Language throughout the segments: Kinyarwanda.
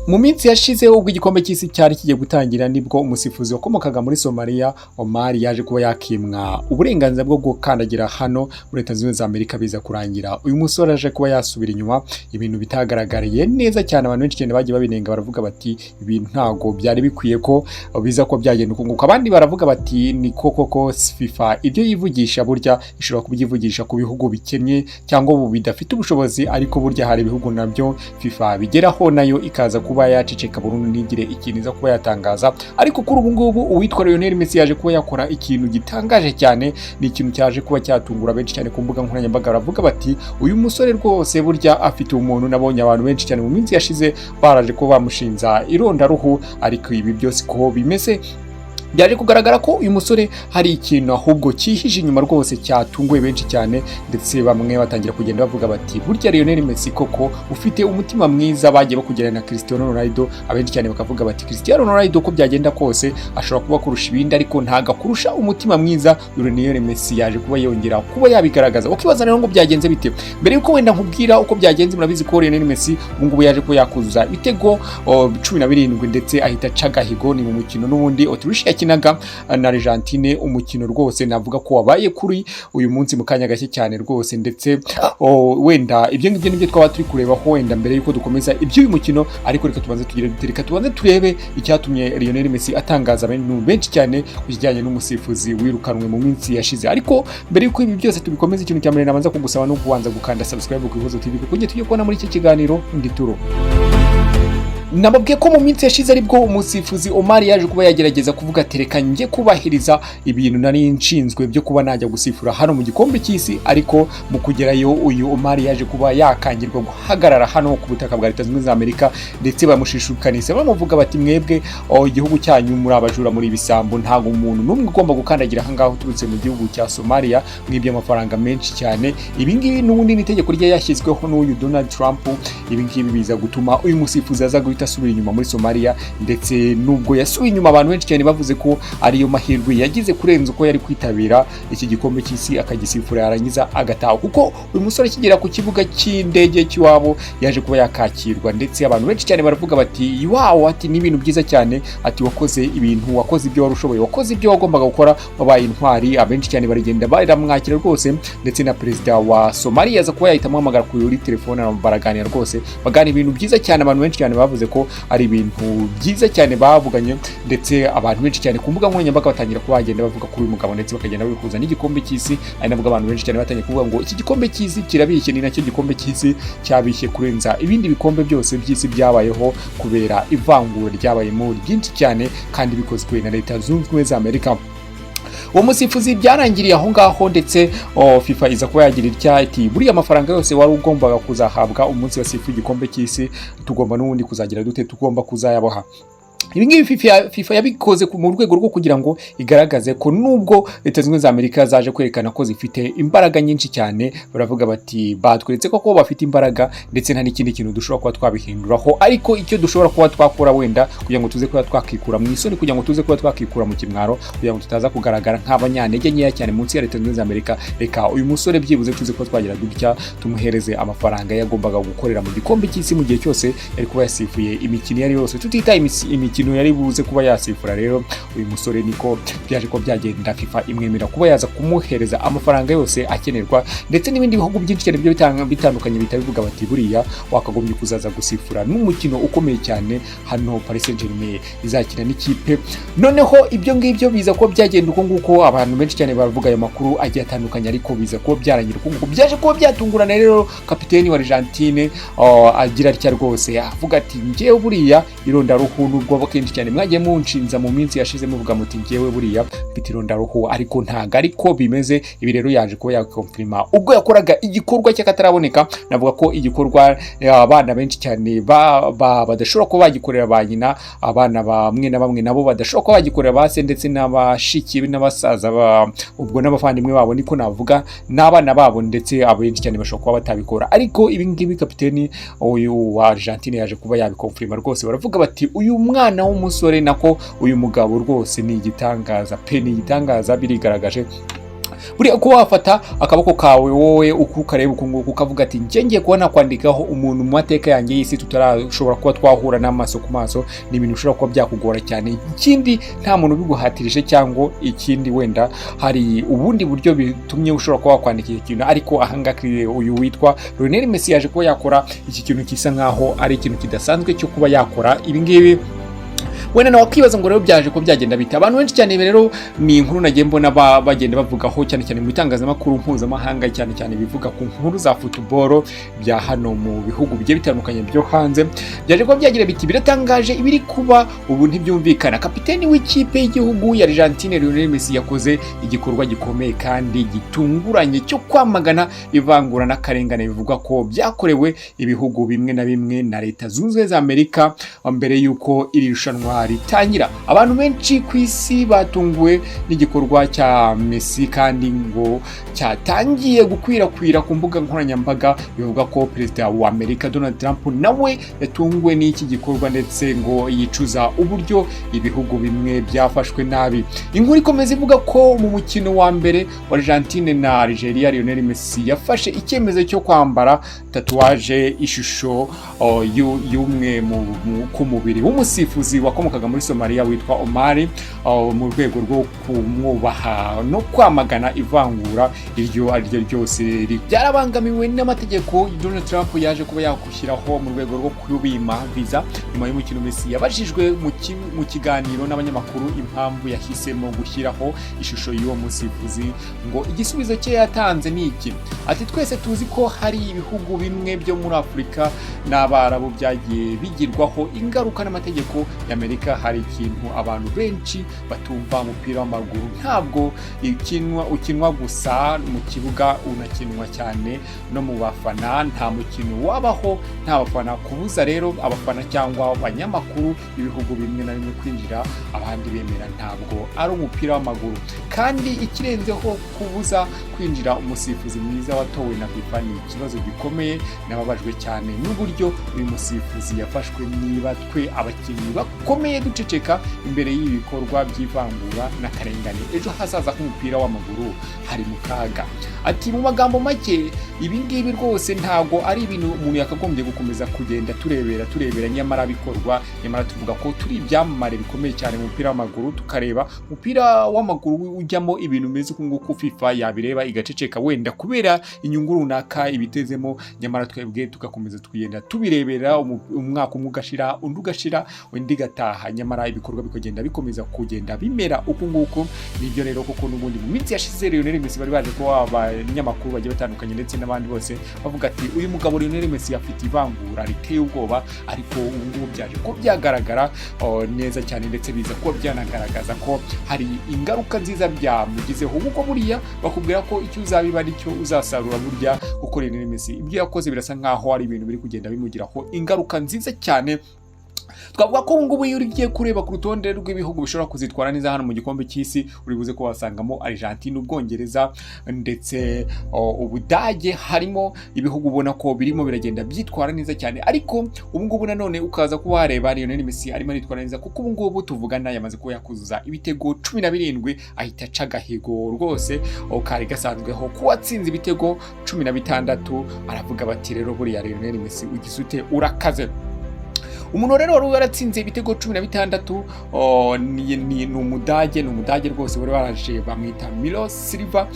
Mu minsi yashize, ubwo igikombe cy'isi cyari kigiye gutangira, nibwo umusifuzi wakomokaga muri Somalia, Omar, yaje kuba yakimwa uburenganzira bwo gukandagira hano muri Leta Zunze Ubumwe za Amerika. Biza kurangira uyu musore aje kuba yasubira inyuma, ibintu bitagaragariye neza cyane. Abantu benshi cyane bagiye babinenga, baravuga bati ibintu ntago byari bikwiye ko biza kuba byagenda uku nguku. Abandi baravuga bati ni koko ko FIFA ibyo yivugisha burya ishobora kubyivugisha ku bihugu bikennye cyangwa ubu bidafite ubushobozi, ariko burya hari ibihugu nabyo FIFA bigeraho nayo ikaza kuba yaceceka burundu, ntigire ikintu iza kuba yatangaza. Ariko kuri ubu ngubu uwitwa Lionel Messi yaje kuba yakora ikintu gitangaje cyane. Ni ikintu cyaje kuba cyatungura benshi cyane ku mbuga nkoranyambaga. Baravuga bati uyu musore rwose burya afite umuntu. Nabonye abantu benshi cyane mu minsi yashize baraje kuba bamushinza irondaruhu, ariko ibi byose ko bimeze, byaje kugaragara ko uyu musore hari ikintu ahubwo cyihishe inyuma rwose cyatunguye benshi cyane, ndetse bamwe batangira kugenda bavuga bati burya Lionel Messi koko ufite umutima mwiza. Bagiye bakugereranya na Cristiano Ronaldo. Abenshi cyane bakavuga bati Cristiano Ronaldo uko byagenda kose ashobora kuba kurusha ibindi, ariko ntago akurusha umutima mwiza. Lionel Messi yaje kuba yongera kuba yabigaragaza. Ukibaza rero ngo byagenze bite? Mbere yuko wenda nkubwira uko byagenze, murabizi ko Lionel Messi ubu ngubu yaje kuba yakuzuza ibitego 17, ndetse ahita aca agahigo. Ni mu mukino n'ubundi Autriche yakinaga na Argentine, umukino rwose navuga ko wabaye kuri uyu munsi mu kanya gake cyane rwose. Ndetse wenda ibyo ngibyo nibyo twaba turi kurebaho wenda mbere yuko dukomeza iby'uyu mukino. Ariko reka tubanze tugire dute, reka tubanze turebe icyatumye Lionel Messi atangaza abantu benshi cyane ku kijyanye n'umusifuzi wirukanwe mu minsi yashize. Ariko mbere yuko ibi byose tubikomeza, ikintu cya mbere nabanza kugusaba no kubanza gukanda subscribe ku Ihozo TV, kuko tugiye kubona muri iki kiganiro indi turo. Nababwiye ko mu minsi yashize aribwo umusifuzi Omar yaje kuba yagerageza kuvuga ati reka njye kubahiriza ibintu nari nshinzwe byo kuba najya gusifura hano mu gikombe cy'isi. Ariko mu kugerayo, uyu Omar yaje kuba yakangirwa guhagarara hano ku butaka bwa Leta Zunze Ubumwe za Amerika, ndetse bamushishukaniza bamuvuga bati mwebwe, oh, igihugu cyanyu muri abajura, muri ibisambo, ntabwo umuntu n'umwe ugomba gukandagira aha ngaha uturutse mu gihugu cya Somalia, mwibye amafaranga menshi cyane. Ibi ngibi n'ubundi ni itegeko rye yashyizweho n'uyu Donald Trump. Ibi ngibi biza gutuma uyu musifuzi aza guhita asubira inyuma muri Somalia. Ndetse nubwo yasubiye inyuma, abantu benshi cyane bavuze ko ariyo mahirwe yagize kurenza uko yari kwitabira iki gikombe cy'isi akagisifura yarangiza agataha, kuko uyu musore akigera ku kibuga cy'indege cy'iwabo yaje kuba yakakirwa, ndetse abantu benshi cyane baravuga bati wow, ati ni ibintu byiza cyane, ati wakoze ibintu, wakoze ibyo wari ushoboye, wakoze ibyo wagombaga gukora, wabaye intwari. Abenshi cyane baragenda baramwakira rwose, ndetse na perezida wa Somalia aza kuba yahita amuhamagara kuri telefone, baraganira rwose, baganira ibintu byiza cyane. Abantu benshi cyane bavuze ko ari ibintu byiza cyane bavuganye, ndetse abantu benshi cyane ku mbuga nkoranyambaga batangira kuba bagenda bavuga kuri uyu mugabo, ndetse bakagenda bihuza n'igikombe cy'isi. Ari nabwo abantu benshi cyane batangiye kuvuga ngo iki gikombe cy'isi kirabishye, ni nacyo gikombe cy'isi cyabishye kurenza ibindi bikombe byose by'isi byabayeho, kubera ivangura ryabayemo ryinshi cyane kandi bikozwe na Leta Zunze Ubumwe za Amerika. Uwo musifuzi byarangiriye aho ngaho, ndetse FIFA iza kuba yagira itya iti buriya amafaranga yose wari ugombaga kuzahabwa umunsi wasifuye igikombe cy'isi, tugomba n'ubundi kuzagira dute, tugomba kuzayabaha. Ibi ngibi FIFA yabikoze mu rwego rwo kugira ngo igaragaze ko nubwo Leta Zunze Ubumwe za Amerika zaje kwerekana ko zifite imbaraga nyinshi cyane, baravuga bati batweretse ko bafite imbaraga, ndetse nta n'ikindi kintu dushobora kuba twabihinduraho, ariko icyo dushobora kuba twakora wenda kugira ngo tuze kuba twakikura mu isoni, kugira ngo tuze kuba twakikura mu kimwaro, kugira ngo tutaza kugaragara nk'abanyantege nkeya cyane munsi ya Leta Zunze Ubumwe za Amerika, reka uyu musore byibuze tuze kuba twagira gutya tumuhereze amafaranga yagombaga gukorera mu gikombe cy'isi mu gihe cyose yari kuba yasifuye imikino iyo ari yo yose, tutitaye imikino yari buze kuba yasifura. Rero uyu musore niko byaje kuba byagenda, FIFA imwemera kuba yaza kumuhereza amafaranga yose akenerwa, ndetse n'ibindi bihugu byinshi cyane byo bitandukanye bihita bivuga bati buriya wakagombye kuzaza gusifura n'umukino ukomeye cyane hano Paris Saint-Germain izakina n'ikipe. Noneho ibyo ngibyo biza kuba byagenda uko nguko, abantu benshi cyane baravuga ayo makuru agiye atandukanye, ariko biza kuba byarangira uko nguko. Byaje kuba byatungurana rero, kapiteni wa Argentine agira atya rwose avuga ati njyewe buriya irondaruhu, nubwo kenshi cyane mwagiye munshinza mu minsi yashize muvuga muti njyewe buriya mfite irondaruhu, ariko ntago ariko bimeze. Ibi rero yaje kuba yakonfirima ubwo yakoraga igikorwa cy'akataraboneka. Navuga ko igikorwa abana benshi cyane badashobora kuba bagikorera ba nyina, abana bamwe na bamwe nabo badashobora kuba bagikorera ba se, ndetse n'abashiki n'abasaza ubwo n'abavandimwe babo, niko navuga, n'abana babo, ndetse abenshi cyane bashobora kuba batabikora. Ariko ibi ngibi kapiteni uyu wa Argentine yaje kuba yabikonfirima rwose. Baravuga bati uyu mwana w'umusore, nako uyu mugabo rwose ni igitangaza pe, ni igitangaza, birigaragaje. Buriya kuba wafata akaboko kawe wowe uko ukareba uku nguku, ukavuga ati: "Njye ngiye kuba nakwandikaho umuntu mu mateka yanjye y'isi tutarashobora kuba twahura n'amaso ku maso," ni ibintu bishobora kuba byakugora cyane. Ikindi, nta muntu ubiguhatirije, cyangwa ikindi wenda hari ubundi buryo bitumye ushobora kuba wakwandika iki kintu. Ariko ahangaha uyu witwa Lionel Messi yaje kuba yakora iki kintu gisa nkaho ari ikintu kidasanzwe cyo kuba yakora ibi ngibi. Wenda nawe wakibaza ngo rero byaje ko byagenda bite? Abantu benshi cyane rero, ni inkuru nagiye mbona bagenda bavugaho cyane cyane mu bitangazamakuru mpuzamahanga, cyane cyane bivuga ku nkuru za football bya hano mu bihugu bigiye bitandukanye byo hanze. Byaje kuba byagira biti: "Biratangaje, ibiri kuba ubu ntibyumvikana. Kapiteni w'ikipe y'igihugu ya Argentine Lionel Messi yakoze igikorwa gikomeye kandi gitunguranye cyo kwamagana ivangura n'akarengane bivugwa ko byakorewe ibihugu bimwe na bimwe na Leta Zunze Ubumwe za Amerika mbere y'uko iri rushanwa ritangira. Abantu benshi ku isi batunguwe n'igikorwa cya Messi kandi ngo cyatangiye gukwirakwira ku mbuga nkoranyambaga. Bivuga ko Perezida wa Amerika Donald Trump nawe yatunguwe n'iki gikorwa, ndetse ngo yicuza uburyo ibihugu bimwe byafashwe nabi." Inkuru ikomeza ivuga ko mu mukino wa mbere wa Argentine na Algeria, Lionel Messi yafashe icyemezo cyo kwambara tatouage, ishusho y'umwe ku mubiri w'umusifuzi wakomokaga muri Somalia witwa Omari, mu rwego rwo kumwubaha no kwamagana ivangura iryo ari ryo ryose. Byarabangamiwe n'amategeko Donald Trump yaje kuba yakushyiraho mu rwego rwo kubima visa. Nyuma y'umukino, Messi yabajijwe mu kiganiro n'abanyamakuru impamvu yahisemo gushyiraho ishusho y'uwo musifuzi. Ngo igisubizo cye yatanze ni iki, ati: "Twese tuzi ko hari ibihugu bimwe byo muri Afurika n'Abarabu byagiye bigirwaho ingaruka n'amategeko y'Amerika. Hari ikintu abantu benshi batumva: umupira w'amaguru ntabwo ukinwa gusa mu kibuga, unakinwa cyane no mu bafana. Nta mukino wabaho nta bafana. Kubuza rero abafana cyangwa abanyamakuru ibihugu bimwe na bimwe kwinjira abandi bemera ntabwo ari umupira w'amaguru. Kandi ikirenzeho, kubuza kwinjira umusifuzi mwiza watowe na FIFA ni ikibazo gikomeye. Nababajwe cyane n'uburyo uyu musifuzi yafashwe. Niba twe abakinnyi bakomeye duceceka imbere y'ibikorwa by'ivangura n'akarengane, ejo hazaza h'umupira w'amaguru hari mu kaga." Ati: "Mu magambo make, ibi ngibi rwose ntabwo ari ibintu umuntu yakagombye gukomeza kugenda turebera turebera, nyamara bikorwa, nyamara tuvuga ko turi ibyamamare bikomeye cyane mu mupira w'amaguru, tukareba umupira w'amaguru ujyamo ibintu bimeze uku nguku, FIFA yabireba igaceceka, wenda kubera inyungu runaka ibitezemo, nyamara twebwe tugakomeza tugenda tubirebera, umwaka umwe ugashira, undi ugashira, undi igataha, nyamara ibikorwa bikagenda bikomeza kugenda bimera uku nguku." Nibyo rero, kuko n'ubundi mu minsi yashize Lionel Messi bari baje kuba abanyamakuru bagiye batandukanye ndetse n'abandi bose bavuga ati: "Uyu mugabo Lionel Messi afite ivangura riteye ubwoba." Ariko ubu ngubu byaje ko byagaragara neza cyane, ndetse biza kuba byanagaragaza ko hari ingaruka nziza byamugizeho, kuko buriya bakubwira ko icyo uzabiba aricyo uzasarura. Burya kuko Lionel Messi ibyo yakoze birasa nkaho ari ibintu biri kugenda bimugiraho ingaruka nziza cyane. Twavuga ko ubu ngubu iyo ugiye kureba ku rutonde rw'ibihugu bishobora kuzitwara neza hano mu gikombe cy'isi, uri buze ko wasangamo Argentine, Ubwongereza ndetse Ubudage. Harimo ibihugu ubona ko birimo biragenda byitwara neza cyane. Ariko ubu ngubu nanone ukaza kuba wareba Lionel Messi arimo aritwara neza, kuko ubu ngubu tuvugana yamaze kuba yakuzuza ibitego 17, ahita aca agahigo rwose kari gasanzweho ko watsinze ibitego 16. Aravuga bati: "Rero buriya Lionel Messi ugize ute? Urakaze." Umuntu rero wari waratsinze ibitego 16 ni Umudage rwose wari waraje, bamwita Miro Silva.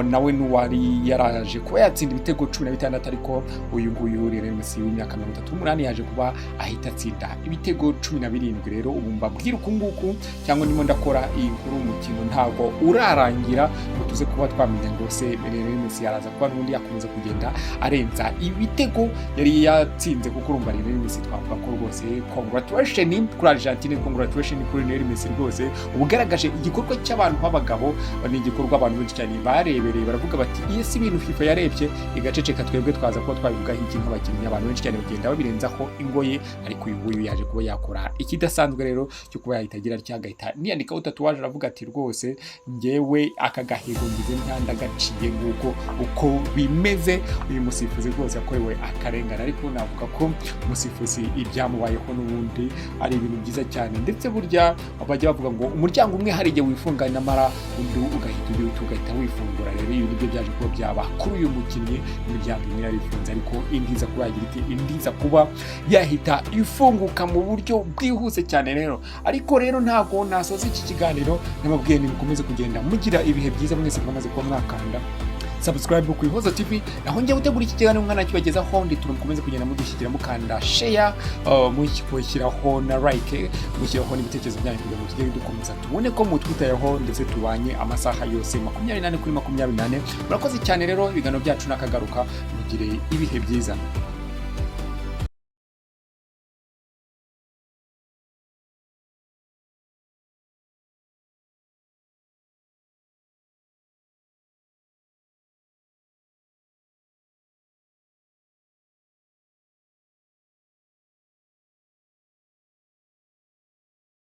Nawe n'uwari yaraje kuba yatsinda ibitego 16, ariko uyu nguyu Lionel Messi w'imyaka 38 yaje kuba ahita atsinda ibitego 17. Rero ubu mbabwira uku nguku, cyangwa ndimo ndakora iyi nkuru, umukino ntabwo urarangira ngo tuze kuba twamenya ngo se Lionel Messi araza kuba n'ubundi yakomeza kugenda arenza ibitego yari yatsinze, kuko urumva Lionel Messi twavuga ko rwose congratulation kuri Argentine, congratulation kuri Lionel Messi rwose ubugaragaje igikorwa cy'abantu b'abagabo. Ni igikorwa abantu benshi cyane barebereye, baravuga bati: "Iyo si ibintu FIFA yarebye igaceceka, twebwe twaza kuba twabivugaho iki nk'abakinnyi?" Abantu benshi cyane bagenda babirenzaho ingoye, ariko uyu nguyu yaje kuba yakora ikidasanzwe rero cyo kuba yahita agira atya agahita niyandikaho tatouage, aravuga ati: "Rwose njyewe aka gahigo ngize ntandagaciye." Nguko uko bimeze. Uyu musifuzi rwose yakorewe akarengane, ariko navuga ko umusifuzi ibyamubayeho byabayeho n'ubundi ari ibintu byiza cyane. Ndetse burya bajya bavuga ngo umuryango umwe hari igihe wifunga, nyamara undi ugahita ugira uti ugahita wifungura. Rero ibi nibyo byaje kuba byaba kuri uyu mukinnyi. Imiryango imwe yari ifunze, ariko indi iza kuba yagira iti indi iza kuba yahita ifunguka mu buryo bwihuse cyane. Rero ariko rero ntabwo nasoza iki kiganiro nababwiye ntimukomeze kugenda mugira ibihe byiza mwese mwamaze kuba mwakanda subscribe ku Ihozo TV, naho njya gutegura iki kiganiro mwana kibagezaho ndi. Mukomeze kugenda mudushyigikira, mukanda share, mushyiraho na like, mushyiraho n'ibitekerezo byanyu kugira ngo tujye dukomeza tubone ko mutwitayeho, ndetse tubanye amasaha yose 24 kuri 24. Murakoze cyane rero, ibiganiro byacu nakagaruka, mugire ibihe byiza.